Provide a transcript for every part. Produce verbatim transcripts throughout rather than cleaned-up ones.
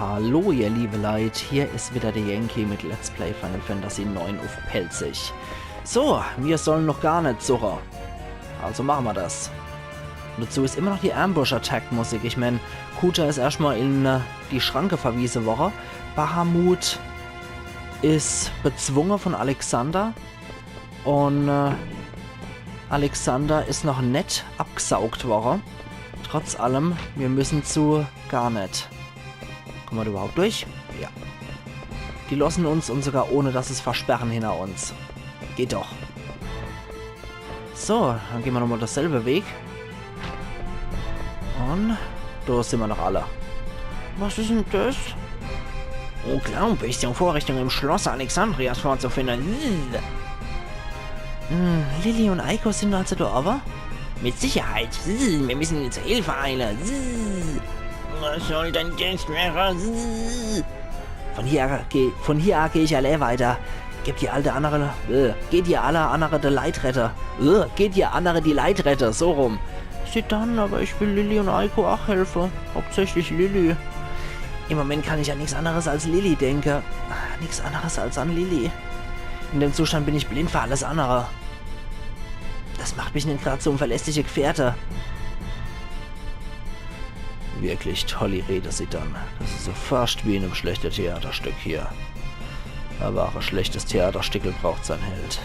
Hallo ihr liebe Leit, hier is wieder der Yankee mit Let's Play Final Fantasy neun uff Pälzisch. So, mir sollen noch Garnet suche. Also mache mer das. Und dazu is immer noch die Ambush-Attack-Musik. Ich mein, Kuja is erschtmal in äh, die Schranke verwiese worre. Bahamut is bezwunge von Alexander. Und äh, Alexander is noch net abgsaugt worre. Trotz allem, mir müssen zu Garnet. Kommen wir überhaupt durch? Ja. Die lassen uns und sogar ohne, dass es versperren hinter uns. Geht doch. So, dann gehen wir nochmal dasselbe Weg. Und da sind wir noch alle. Was is denn das? Unglaublich, die Vorrichtung im Schloss Alexandrias vorzufinden. Hm, Lili und Eiko sind also da, aber? Mit Sicherheit. Wir müssen ihnen zur Hilfe eilen. Was soll denn das werden? Von hier, geh, von hier an geh ich allein weiter. Gebt ihr alle andere, äh, geht ihr alle andere die Leit rette. Äh, geht ihr andere die Leit rette, so rum. Zidane, aber ich will Lili und Eiko auch helfen. Hauptsächlich Lili. Im Moment kann ich an nichts anderes als Lili denken. Nichts anderes als an Lili. In dem Zustand bin ich blind für alles andere. Das macht mich nicht gerade zum verlässlichen Gefährte. Wirklich tolli Rede, Zidane. Das is so fascht wie in einem schlechten Theaterstück hier. Aber auch ein schlechtes Theaterstückel braucht sein Held.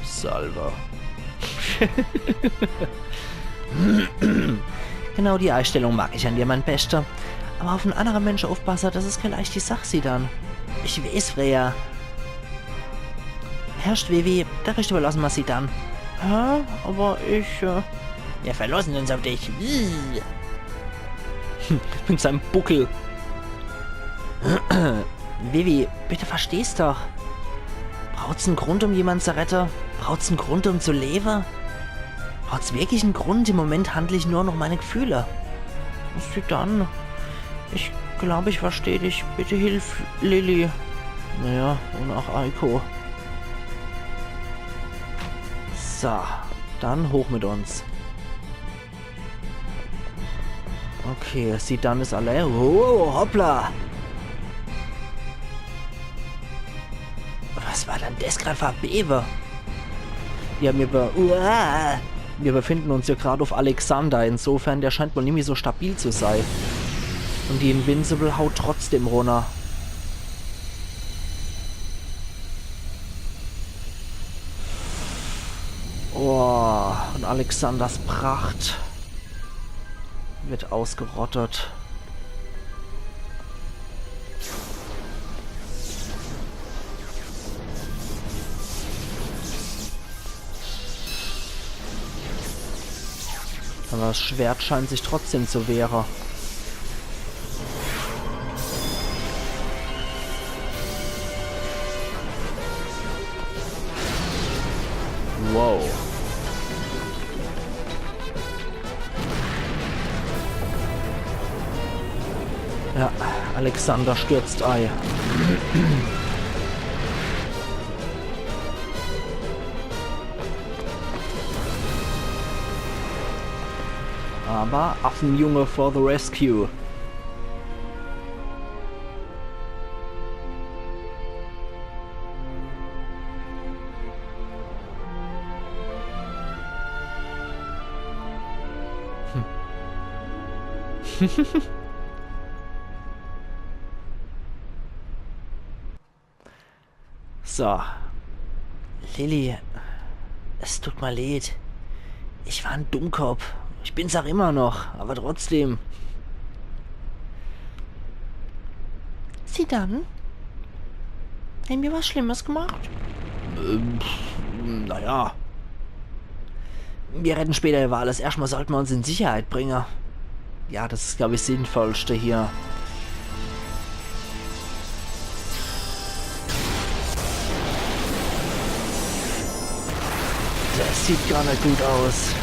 Salva. Genau die Einstellung mag ich an dir, mein Bester. Aber auf einen anderen Menschen aufpassen, das is keine leichte Sache, Zidane. Ich weiß, Freya. Herrscht, Vivi, der Rest überlassen wir Zidane. Hä? Aber ich, äh... Wir verlassen uns auf dich. Mit seinem Buckel. Vivi, bitte versteh's doch. Braucht's einen Grund, um jemanden zu retten? Braucht's einen Grund, um zu leben? Braucht's wirklich einen Grund? Im Moment handle ich nur nach meinen Gefühlen. Zidane, ich glaube, ich verstehe dich. Bitte hilf Lili. Naja, und auch Eiko. So, dann hoch mit uns. Okay, Zidane is allein. Oh, hoppla. Was war denn das gerade für ein Beben? Ja, wir, be uah, wir befinden uns ja gerade auf Alexander. Insofern, der scheint wohl nimmi so stabil zu sein. Und die Invincible haut trotzdem runter. Oh, und Alexanders Pracht wird ausgerottet. Aber das Schwert scheint sich trotzdem zu wehren. Wow. Ja, Alexander stürzt ei. Aber Affenjunge for the rescue. Hm. So. Lili, es tut mir leid. Ich war ein Dummkopf. Ich bin's auch immer noch, aber trotzdem. Zidane? Haben wir was Schlimmes gemacht? Ähm, pff, naja. Wir reden später über alles. Erstmal sollten wir uns in Sicherheit bringen. Ja, das ist, glaube ich, das Sinnvollste hier. Das sieht gar nicht gut aus.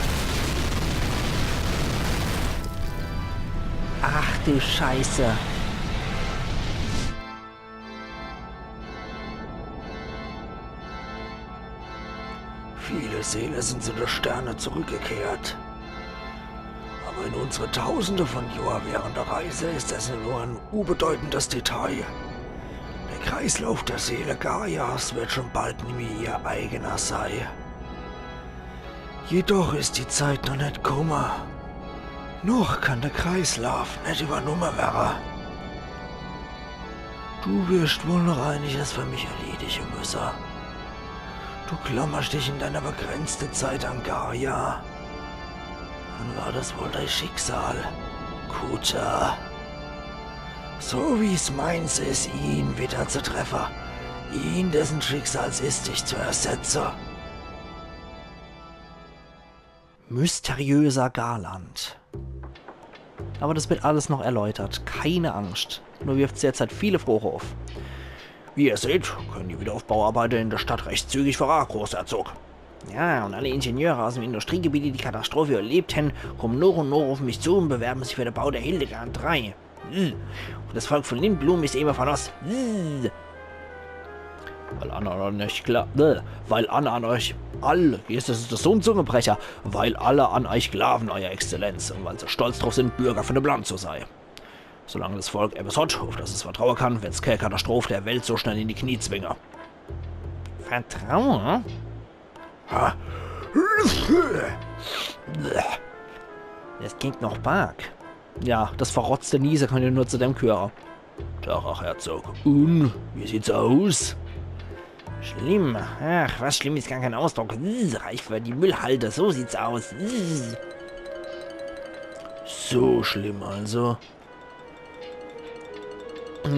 Ach du Scheiße. Viele Seelen sind zu den Sternen zurückgekehrt. In unsere Tausende von Johr währender Reise is es nur ein unbedeutendes Detail. Der Kreislauf der Seele Gaias wird schon bald nimmer ihr eigener sei. Jedoch is die Zeit noch net kumme. Noch kann der Kreislauf net übernumme werre. Du wirst wohl noch einiges für mich erledige müsse. Du klammerst dich in deiner begrenzte Zeit an Gaia. Dann war das wohl dein Schicksal, Kuja. So wie's meins is, ihn wieder zu treffe. Ihn, dessen Schicksal es is, dich zu ersetze. Mysteriöser Garland. Aber das wird alles noch erläutert. Keine Angst. Nur wirft's derzeit viele Froche auf. Wie ihr seht, können die Wiederaufbauarbeite in der Stadt recht zügig voran, Großherzog. Ja, und alle Ingenieure aus dem Industriegebiet, die die Katastrophe überlebt hän, kommen noch und noch auf mich zu und bewerben sich für den Bau der Hildegard drei. Hm. Und das Volk von Lindblum is immer von uns. Hm. Weil Anna an euch gla-, äh, weil Anna an euch all, jetzt is das so ein Zungebrecher, weil alle an euch glaawen, Euer Exzellenz, und weil sie stolz drauf sind, Bürger von dem Land zu sein. Solange das Volk etwas hat, auf das es vertrauen kann, wird's keine Katastrophe der Welt so schnell in die Knie zwingen. Vertrauen? Ha? Das klingt noch Bark. Ja, das verrotzte Niese kann ja nur zu dem gehören. Tag, Herzog. Und, wie sieht's aus? Schlimm. Ach, was schlimm is gar kein Ausdruck. Zzz, reif für die Müllhalde. So sieht's aus. Zzz. So schlimm also.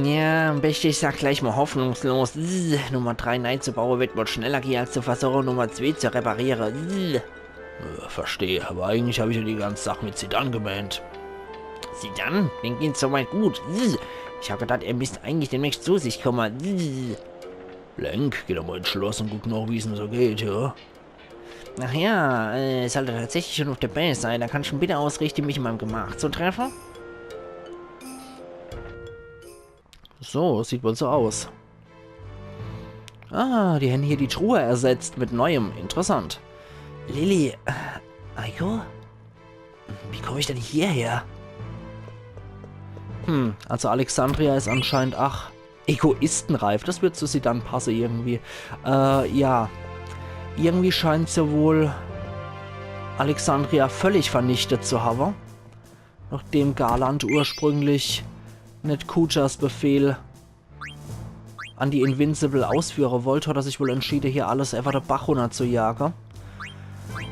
Ja, am besten ich sag gleich mal hoffnungslos. Zzz, Nummer drei neizubauen wird wohl schneller gehen, als zu versuchen, Nummer zwei zu reparieren. Zzz. Ja, verstehe, aber eigentlich hab ich ja die ganze Sach mit Zidane gemeent. Zidane? Dem geht's soweit gut. Zzz. Ich hab gedacht, er müsst eigentlich demnächst zu sich kommen. Zzz. Blank, geh doch mal ins Schloss und guck nach, wie's ihm so geht, ja? Ach ja, äh, sollt er tatsächlich schon auf der Bää sein, dann kannst du ihn bitte ausrichten, mich in meinem Gemach zu treffen? So, sieht wohl so aus. Ah, die hän hier die Truhe ersetzt mit Neuem. Interessant. Lili, äh, Eiko? Wie komm ich denn hierher? Hm, also Alexandria is anscheinend, ach, egoistenreif. Das wird zu Zidane passe irgendwie. Äh, ja. Irgendwie scheint se wohl Alexandria völlig vernichtet zu haben. Nachdem Garland ursprünglich net Kujas Befehl an die Invincible ausführen wollt, hat er sich wohl entschieden, hier alles einfach de Bach runner zu jagen.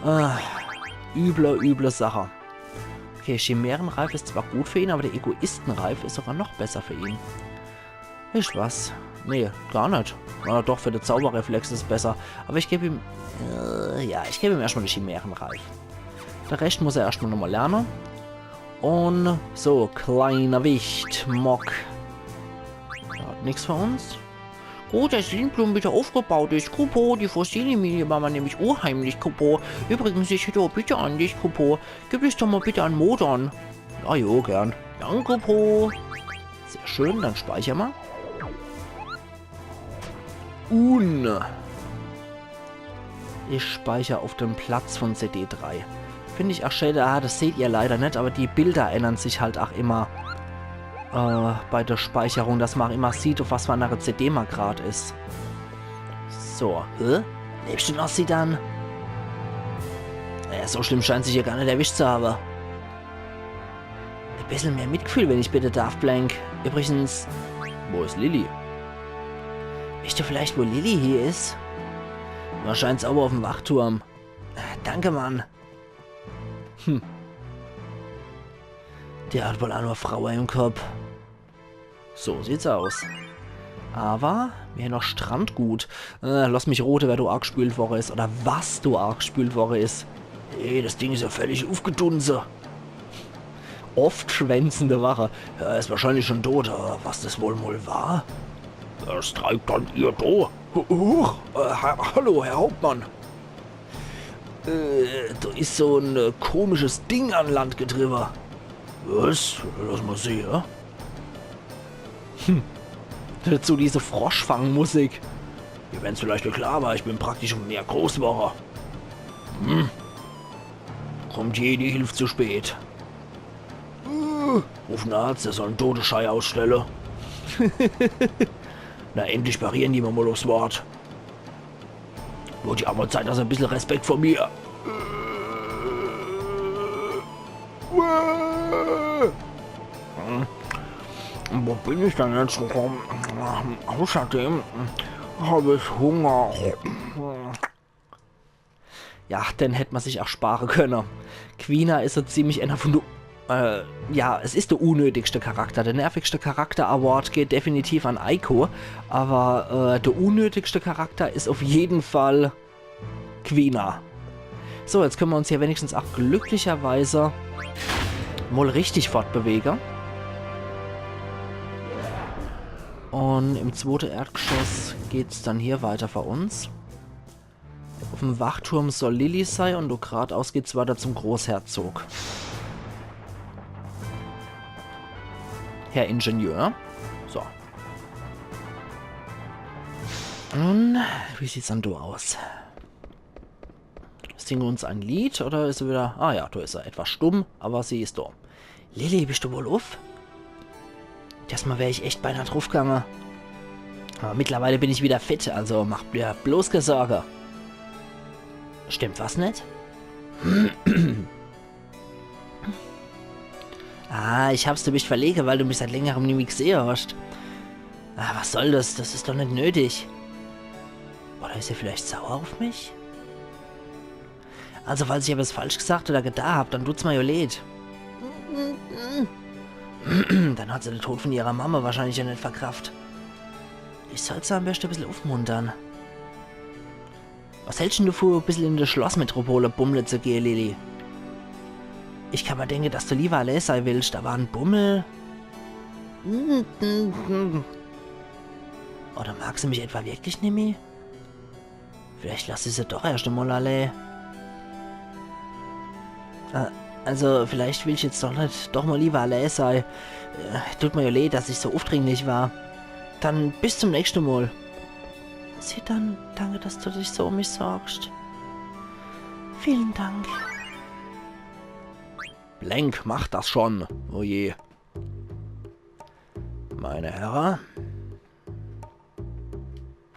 Äh, üble, üble Sache. Okay, Chimärenreif is zwar gut für ihn, aber der Egoistenreif is sogar noch besser für ihn. Wisst was? Nee, gar net. Na doch, für de Zauberreflex is besser. Aber ich geb ihm... Äh, ja, ich geb ihm erstmal de Chimärenreif. De Rescht muss er erstmal nochmal lernen. Und so, kleiner Wicht, Mog. Der hat nix für uns. Gut, dass Lindblum wieder aufgebaut is. Kupo, die Fossilmine war mir nämlich unheimlich, Kupo. Übrigens, ich hätt e Bitte an dich, Kupo. Gib es doch mal bitte an Modon. Na jo, gern. Danke, Po. Sehr schön, dann speicher mal. Un. Ich speicher auf dem Platz von C D drei. Find ich ach schade, ah, das seht ihr leider net, aber die Bilder ändern sich halt ach immer, äh, bei der Speicherung, dass man ach immer sieht, auf was für einer C D man grad is. So, hä? Lebst du noch, Zidane? Naja, so schlimm scheint sich ja gar net erwischt zu haben. E bissel mehr Mitgefühl, wenn ich bitte darf, Blank. Übrigens, wo is Lili? Wisst du vielleicht, wo Lili hier is? Wahrscheinlich aber auf'm Wachturm. Danke, Mann. Hm. Der hat wohl ach nur Fraue im Kopp. So sieht's aus. Aber mir noch Strandgut. Äh, lass mich rote, wer do agespült worre is. Oder was do agespült worre is. Ey, das Ding is ja völlig ufgedunse. Oft schwänzende Wache. Ja, is wahrscheinlich schon tot, aber was das wohl mol war? Was treibt dann ihr do? Huch, äh, ha hallo, Herr Hauptmann. Äh, do is so n, äh, komisches Ding an Land getriwwe. Was? Lass mal sehe. Hm. Dazu diese Froschfangmusik. Ihr werden's vielleicht net glaawe, aber ich bin praktisch im Meer groß worre. Hm. Kommt jede Hilf zu spät. Ruf en Arzt, der soll en Toteschei ausstelle. Na, endlich parieren die mer mol uffs Wort. Wird jo ach mol Zeit, dass er e bissel Respekt vor mir. Hm. Wo bin ich dann jetzt gekommen? Außerdem hab ich Hunger. Ja, den hätt mer sich ach spare könne. Quina is so ziemlich einer von de, äh, ja, es is de unnötigste Charakter. De nervigste Charakter-Award geht definitiv an Eiko, aber, äh, de unnötigste Charakter is uff jeden Fall Quina. So, jetzt könne mer uns hier wenigstens ach glücklicherweise mol richtig fortbewege. Un im zwote Erdgeschoss geht's dann hier weiter für uns. Uff'm Wachturm soll Lili sei un do gradaus geht's weiter zum Großherzog. Herr Ingenieur. So. Nun, wie sieht's dann do aus? Singe uns ein Lied oder is er wieder... Ah ja, do is er. Etwas stumm, aber sie is do. Lili, bist du wohl uff? Des Mol wär ich echt beinah druffgange. Aber mittlerweile bin ich wieder fit, also mach dir bloß kee Sorge. Stimmt was net? Ah, ich hab's, du bist verlege, weil du mich seit längerem nimmi gsehe hast. Ah, was soll des? Des is doch net nötig. Oder is er vielleicht sauer uff mich? Also, falls ich ebbes falsch gesagt oder gedah hab, dann tut's mer jo leed. Dann hat se de Tod von ihrer Mama wahrscheinlich jo net verkraft. Ich sollt se am beschte e bissel uffmuntere. Was hältst dann du devun, e bissel in de Schlossmetropole bummle zu gehe, Lili? Ich kann mer denke, dass du liewer allee sei willst, aber en Bummel? Oder mag se mich etwa wirklich nimmi? Vielleicht lass ich se doch erscht emol allee. Äh, also, vielleicht will ich jetzt doch net, doch mol liewer allee sei. Äh, tut mer jo leed, dass ich so uffdringlich war. Dann bis zum nächschte Mol. Zidane, danke, dass du dich so um mich sorgst. Vielen Dank. Blank macht das schon. Oh je. Meine Herre.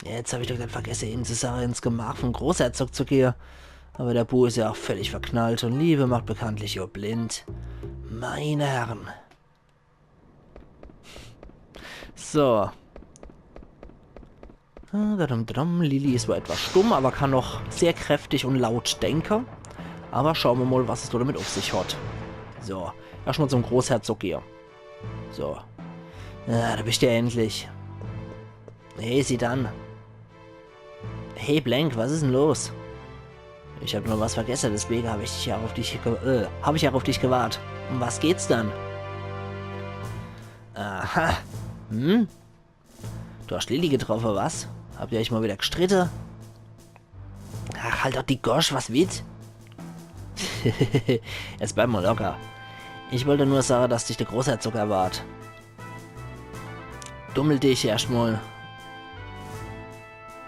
Jetzt hab ich doch net vergesse, ihm zu sage, ins Gemach vom Großherzog zu gehe. Aber der Bu is ja auch völlig verknallt und Liebe macht bekanntlich jo blind. Meine Herren. So. Äh, dadum, dadum. Lili is zwar etwas stumm, aber kann noch sehr kräftig und laut denke. Aber schaue mer mol, was es do damit uff sich hat. So, erscht mol zum Großherzog gehe. So. Ah, do bist du ja endlich. Hey, Zidane. Hey, Blank, was is dann los? Ich hab nur was vergesse, deswege hab ich ja auf dich ge-, äh, hab ich ja auf dich gewart. Um was geht's dann? Aha. Hm? Du hast Lili getroffe, was? Habt ihr euch mol wieder gstritte? Ach, halt doch die Gosch, was witt? Jetzt bleib mol locker. Ich wollt nur sage, dass dich de Großherzog erwart. Dummel dich erscht mol.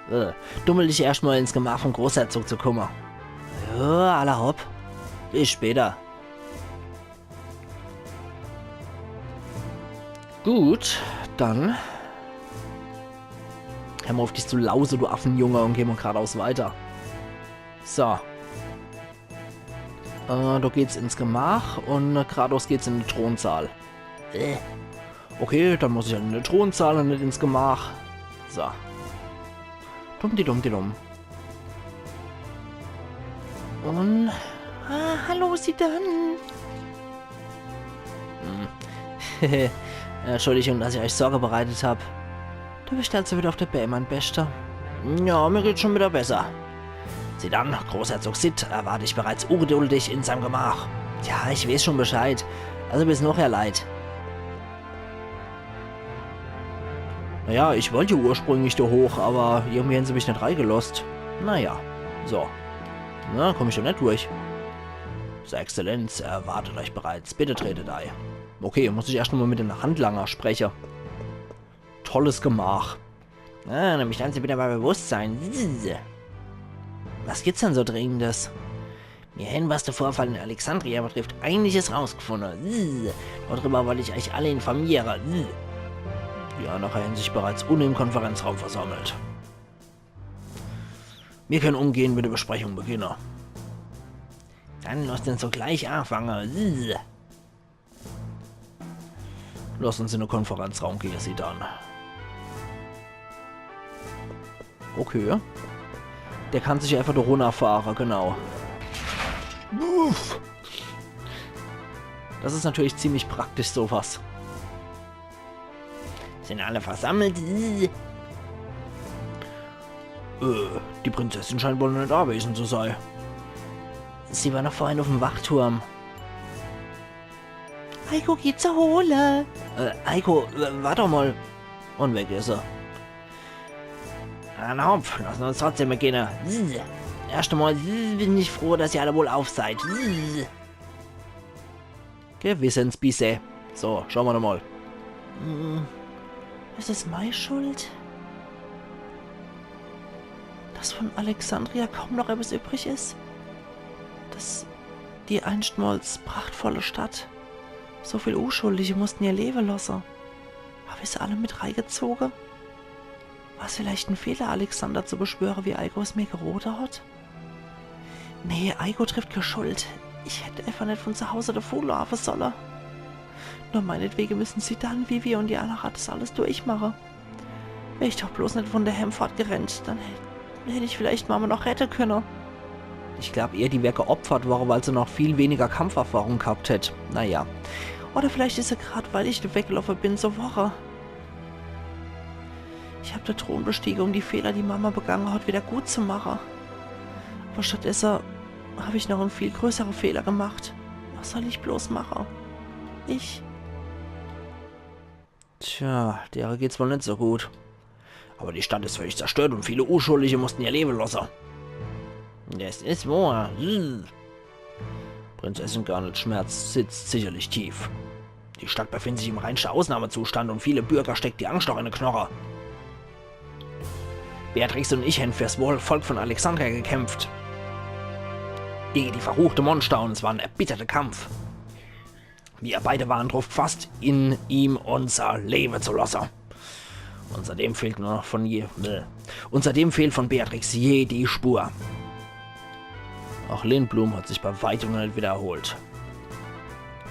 Äh, dummel dich erscht mol ins Gemach vom Großherzog zu kumme. Ja, alla hopp. Bis später. Gut, dann. Hör mol uff dich zu lause, du Affenjunge, und geh mol gradaus weiter. So. Äh, do geht's ins Gemach und gradaus geht's in de Thronsaal. Äh. Okay, dann muss ich halt in de Thronsaal und net ins Gemach. So. Dumm di dumm di dumm. Und... Ah, hallo, Zidane. Hm. Entschuldigung, dass ich euch Sorge bereitet hab. Du bist also wieder uff de Bää, mein Beschter. Ja, mir geht's schon wieder besser. Zidane, Großherzog Cid erwart dich bereits ungeduldig in seinem Gemach. Ja, ich weeß schon Bescheid. Also bis nochher, Leit. Naja, ich wollt jo ursprünglich do hoch, aber irgendwie hän se mich net reigelosst. Naja, so. Na, komm ich doch net durch. Seine Exzellenz erwartet euch bereits. Bitte tretet ei. Okay, muss ich erscht mol mit dem Handlanger spreche. Tolles Gemach. Ah, nämlich dann sie wieder bei Bewusstsein. Was gibt's denn so Dringendes? Mir hen, was de Vorfall in Alexandria betrifft, einiges rausgefunde. Zzz. Dodrüber wollt ich eich alle informiere. Zzz. Die annere hen sich bereits unne im Konferenzraum versammelt. Mir kenne umgehend mit de Besprechung beginne. Dann losst uns sogleich aafange. Zzz. Lass uns in de Konferenzraum gehe, Zidane. Okay. Der kann sich einfach do runnerfahre, genau. Uff. Das is natürlich ziemlich praktisch, sowas. Sin alle versammelt? Äh, die Prinzessin scheint wohl net anwesend zu sei. Sie war noch vorhin uff'm Wachturm. Eiko geht se hole. Äh, Eiko, w-, wart doch mal. Un weg is er. Na hopp, lass uns trotzdem beginne. Zzz. Erscht emol, zzz, bin ich froh, dass ihr alle wohlauf seid. Zzz. Gewissensbisse. So, schaue mer doch mal. Hm, is es mei Schuld? Dass von Alexandria kaum noch etwas übrig is? Dass die einstmals prachtvolle Stadt, so viel Uschuldige mussten ihr Lewe losse. Hab ich se alle mit reigezoge? War's vielleicht en Fehler, Alexander zu beschwöre, wie Eiko es mir gerode hat? Nee, Eiko trifft kee Schuld. Ich hätt einfach net von zu Haus devonlaafe solle. Nur meinetwege müssen Zidane, Vivi un die annere das alles durchmache. Wär ich doch bloß net von dehemm fortgerennt, dann hätt, hätt ich vielleicht Mama noch rette könne. Ich glaab eher, die wär geopfert worre, weil se noch viel weniger Kampferfahrung gehabt hätt. Naja. Oder vielleicht is se grad, weil ich weggeloffe bin, so worre. Ich hab de Thron bestiege, um die Fehler, die Mama begange hat, wieder gut zu mache. Aber stattdesse hab ich noch en viel größere Fehler gemacht. Was soll ich bloß mache? Ich Tja, dere geht's wohl net so gut. Aber die Stadt is völlig zerstört un viele Uschuldige mussten ihr Lewe losse. Das is wohr. Hm. Prinzessin Garnets Schmerz sitzt sicherlich tief. Die Stadt befindet sich im reinste Ausnahmezustand un viele Bürger steckt die Angst noch in de Knoche. Beatrix un ich hen fürs Wohl-, Volk von Alexandria gekämpft. Gege die verruchte Monster un es war en erbitterter Kampf. Wir beide waren druff gefasst, in ihm unser Lewe zu losse. Un seitdem fehlt nur noch von je-, bläh. Un seitdem fehlt von Beatrix jedi Spur. Auch Lindblum hat sich bei weitem noch net wieder erholt.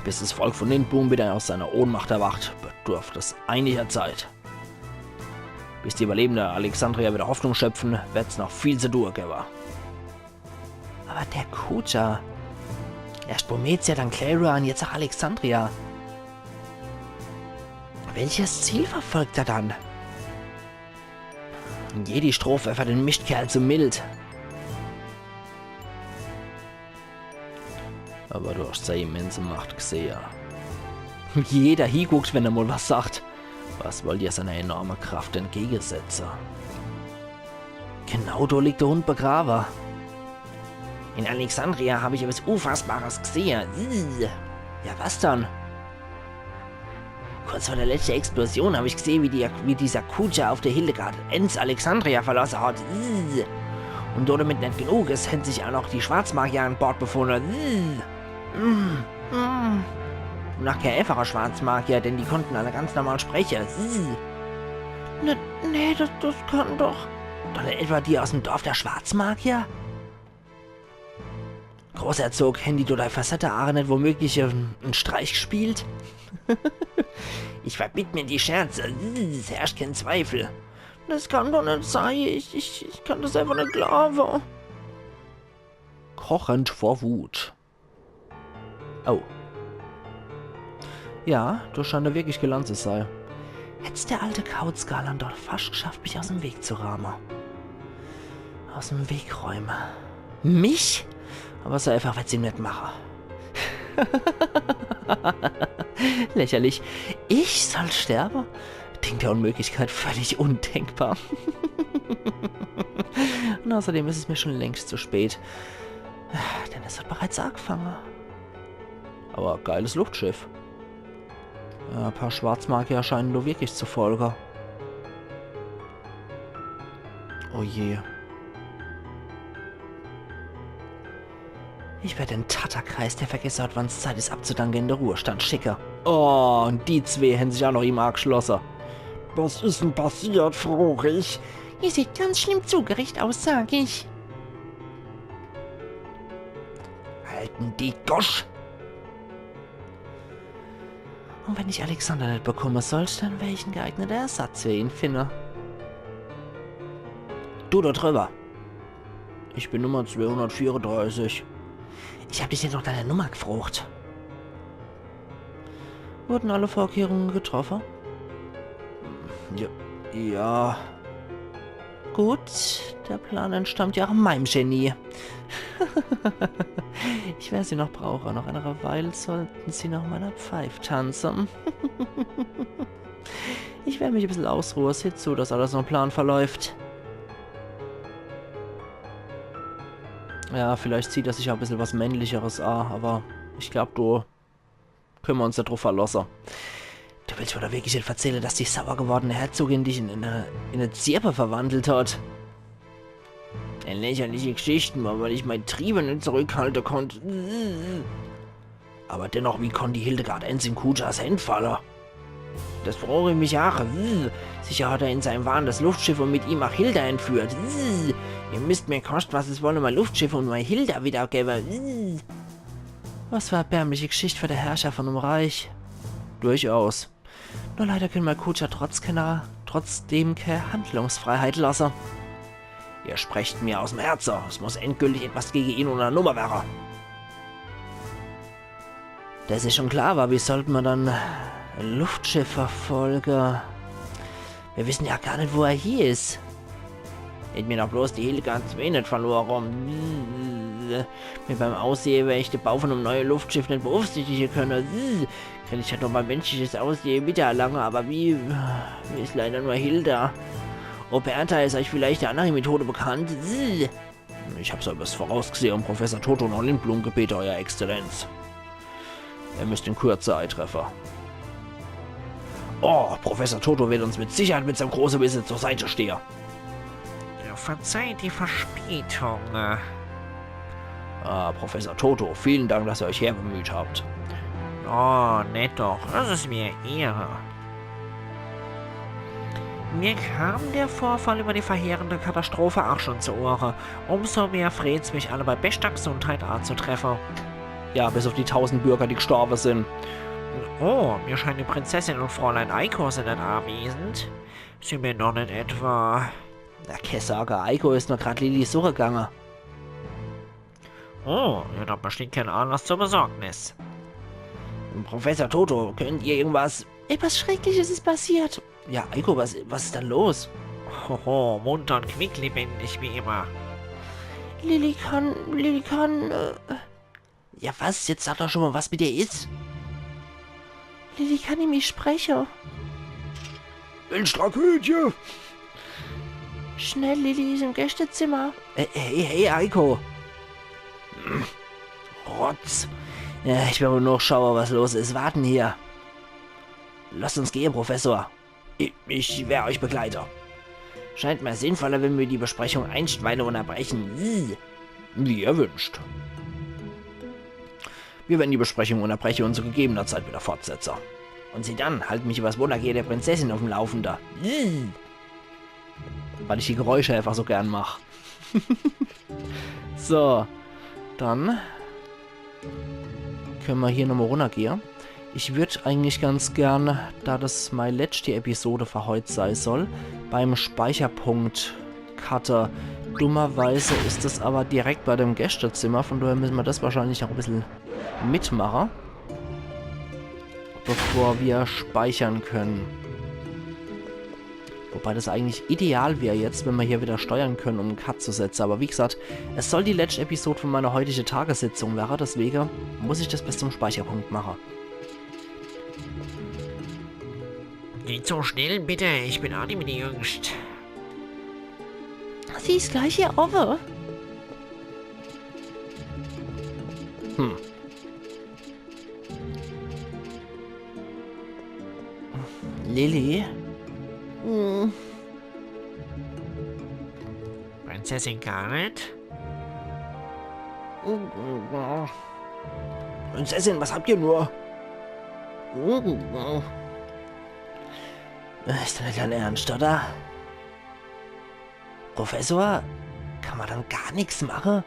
Bis das Volk von Lindblum wieder aus seiner Ohnmacht erwacht, bedurft es einiger Zeit. Bis die Überlebende Alexandria wieder Hoffnung schöpfen, werd's noch viel zu due gewwe. Aber der Kuja. Erscht Burmecia, dann Cleyra un jetzt auch Alexandria. Welches Ziel verfolgt er dann? Jedi Stroph war für den Mischtkerl zu mild. Aber du hast sei immense Macht gesehe. Jeder hieguckt, wenn er mal was sagt. Was wollt ihr seiner enorme Kraft entgegensetzen? Genau do liegt der Hund begraben. In Alexandria hab ich etwas Unfassbares gesehe. Ih. Ja, was dann? Kurz vor der letzten Explosion hab ich gesehe, wie, die, wie dieser Kuja auf der Hildegard eins Alexandria verlassen hat. Ih. Und damit nicht genug ist, haben sich auch noch die Schwarzmagier an Bord befunden. Ih. Mm, mm. Und auch kein einfacher Schwarzmagier, denn die konnten alle ganz normal sprechen. Ih. Ne, nee, das, das kann doch. Dann etwa die aus dem Dorf der Schwarzmagier? Großherzog, haben die dort ei Facette Aaron net womöglich en, en Streich gespielt? Ich verbitt mir die Scherze, es herrscht kein Zweifel. Das kann doch net sei, ich, ich, ich kann das einfach net glauben. Kochend vor Wut. Oh. Ja, do scheint er wirklich gelandet zu sei. Hätt's der alte Kauz Galandor fascht geschafft, mich aus dem Weg zu räume. Aus dem Weg räume. Mich? Aber so einfach werd's ihm net mache. Lächerlich. Ich soll sterbe? Ding der Unmöglichkeit, völlig undenkbar. Und außerdem ist es mir schon längst zu spät. Denn es hat bereits angefangen. Aber geiles Luftschiff. Ja, e paar Schwarzmagier scheinen do wirklich zu folge. Oh je. Ich werd den Tatterkreis, der vergesse hat, wann's Zeit is abzudanke, in de Ruhestand schicke. Oh, un die zwee hän sich aa noch ihm aageschlosse. Was is denn passiert, frooch ich? Ihr seht ganz schlimm zugericht aus, sag ich. Halten die Gosch! Un wenn ich Alexander net bekomme sollt, dann wer ich en geeignete Ersatz für ihn finne. Du do drüber. Ich bin Nummer zweehundertvierunddreißig. Ich hab dich jetzt noch deine Nummer gefrocht. Wurden alle Vorkehrungen getroffen? Ja. Ja. Gut, der Plan entstammt ja auch meinem Genie. Ich wer sie noch brauche. Noch eine Weile sollten sie noch meiner Pfeif tanze. Ich wer mich e bissel ausruhe. Seht zu, dass alles nach Plan verläuft. Ja, vielleicht zieht er sich auch e bissel was Männlicheres aa, aber ich glaub, do könne mer uns do druff verlosse. Du willst mir doch wirklich net verzähle, dass die sauer gewordene Herzogin dich in, in e, in e Zirpe verwandelt hat? E lächerliche Geschicht, nur weil ich mei Triebe net zurückhalte konnt. Aber dennoch, wie konnt die Hildegard eins in Kujas Händ falle? Das frooch ich mich aa. Sicher hat er in seinem Wahn das Luftschiff und mit ihm auch Hilda entführt. Ihr müsst mir, koscht was es wolle, mei Luftschiff und mei Hilda wiedergewwe. Was für e erbärmliche Geschicht für de Herrscher von dem Reich. Durchaus. Nur leider könne mer Kuja trotz keiner, trotzdem keine Handlungsfreiheit lasse. Ihr sprecht mir aus'm Herze. Es muss endgültig etwas gege ihn unternomme werre. Das is schon klar, aber wie sollte mer dann e Luftschiff verfolge? Wir wissen ja gar net, wo er hier is. Hätt mir doch bloß die Hildegard zwee net verlore. Mit meinem Aussehe wer ich de Bau von em neue Luftschiff net beaufsichtige könne. Kann ich ja doch mei menschliches Aussehe wiedererlange, aber wie, wie is leider nur Hilda. Oberta, is euch vielleicht e annere Methode bekannt? Ich hab so etwas vorausgesehe und Professor Toto noch Lindblum gebete, Euer Exzellenz. Er müsst in Kürze eitreffe. Oh, Professor Toto wird uns mit Sicherheit mit seinem große Wisse zur Seite stehe. Ja, verzeiht die Verspätung. Ah, Professor Toto, vielen Dank, dass ihr euch herbemüht habt. Oh, net doch. Es is mir Ehre. Mir kam der Vorfall über die verheerende Katastrophe auch schon zu Ohre. Umso mehr freut's mich, alle bei beschter Gesundheit anzutreffe. Ja, bis auf die tausend Bürger, die gestorbe sind. Oh, mir scheint, die Prinzessin und Fräulein Eiko sind net anwesend. Sind mir noch net etwa... Na, kee Sorge, Eiko is nur grad Lilly suche gange. Oh, ja, dann besteht kein Anlass zur Besorgnis. Professor Toto, könnt ihr irgendwas... Etwas Schreckliches ist passiert. Ja, Eiko, was, was ist denn los? Hoho, munter und quicklebendig wie immer. Lilly kann, Lilly kann, äh... Ja, was? Jetzt sag doch schon mal, was mit ihr ist. Lilly kann nimmi spreche. Mensch, Tragödie! Schnell, Lilly is im Gästezimmer. Äh, hey, hey, Eiko. Hm. Rotz. Ja, ich will wohl noch schaue, was los is. Warten hier. Lasst uns gehe, Professor. Ich, ich wer euch begleite. Scheint mir sinnvoller, wenn wir die Besprechung einstweile unterbrechen. Wie ihr wünscht. Wir werden die Besprechung unterbreche und zu gegebener Zeit wieder fortsetze. Und sie dann, halt mich übers Wohlergehe der Prinzessin auf dem Laufenden. Weil ich die Geräusche einfach so gern mach. So, dann könne mer hier nochmal runnergehe. Ich würd eigentlich ganz gern, da das mei letzte Episode für heut sei soll, beim Speicherpunkt cutte. Dummerweise is es aber direkt bei dem Gästezimmer, von daher müsse mer das wahrscheinlich auch e bissel mitmache, bevor wir speichern können. Wobei das eigentlich ideal wär jetzt, wenn mer hier wieder steuern können, um en Cut zu setzen. Aber wie gesagt, es soll die letzte Episode von meiner heutigen Tagessitzung wäre, deswegen muss ich das bis zum Speicherpunkt machen. Nicht so schnell, bitte. Ich bin aa nimmi die Jüngst. Sie is gleich hier owwe. Hm. Lilly? Hm. Prinzessin Garnet? Prinzessin, was habt ihr nur? Is doch net dei Ernst, oder? Professor, kann ma dann gar nix mache?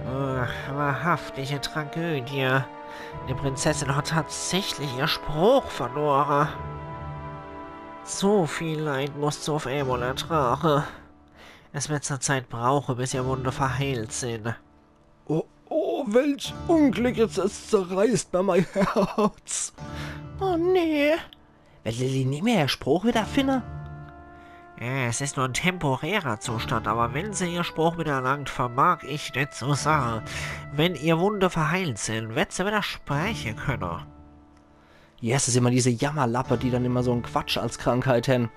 Ach, wahrhaftige Tragödie. Die Prinzessin hat tatsächlich ihr Sproch verlore. So viel Leid muss se uff emol ertrage. Es wird sei Zeit brauche, bis ihr Wunde verheilt sin. Oh, oh, welch Unglück, jetzt, es zerreißt mir mei Herz. Oh nee. Werd Lilly nimmer ihr Sproch wieder finne? Ja, es is nur en temporärer Zustand, aber wenn se ihr Sproch wieder erlangt, vermag ich net zu sage. Wenn ihr Wunde verheilt sin, werd se wieder spreche könne. Yes, es is immer diese Jammerlappe, die dann immer so en Quatsch als Krankheit hen.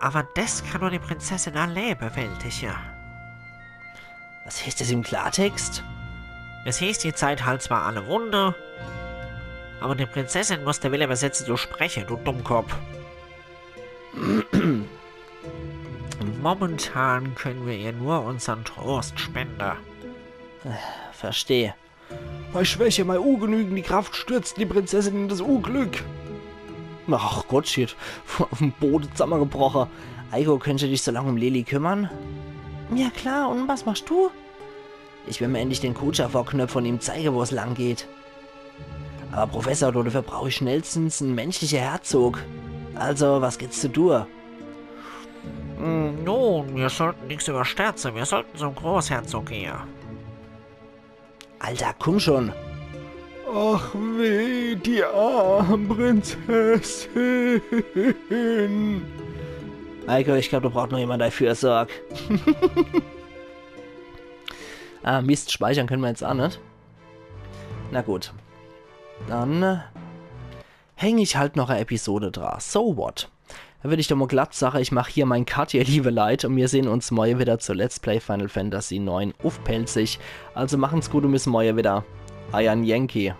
Aber des kann nur die Prinzessin allee bewältige. Was heißt des im Klartext? Es heißt, die Zeit heilt zwar alle Wunde, aber die Prinzessin muss de Wille besetze zu spreche, du Dummkopf. Momentan können wir ihr nur unsern Trost spende. Versteh. Bei Schwäche, bei Ungenügen, die Kraft stürzt die Prinzessin in das Unglück. Ach Gott, shit. Uffm Bode zammegebroche. Eiko, könntest du dich so lang um Lilly kümmern? Ja klar, und was machst du? Ich will mir endlich den Kuja vorknöpfe und ihm zeige, wo es lang geht. Aber Professor, dafür brauch ich schnellstens en menschliche Herzog. Also, was gibt's zu tue? Hm, nun, wir sollten nix überstürze. Wir sollten zum Großherzog gehe. Alter, komm schon. Ach weh, die arm Prinzessin. Eiko, ich glaub, da braucht noch jemand dafür Sorg. Ah, Mist, speichern können wir jetzt auch nicht. Na gut. Dann, äh, häng ich halt noch e Episode dra. So what? Da würd ich doch mal glatt sage, ich mach hier mein Cut, ihr liebe Leit, und wir sehen uns morje wieder zu Let's Play Final Fantasy neun uff Pälzisch. Also machen's gut und bis morje wieder. Eier Yankee.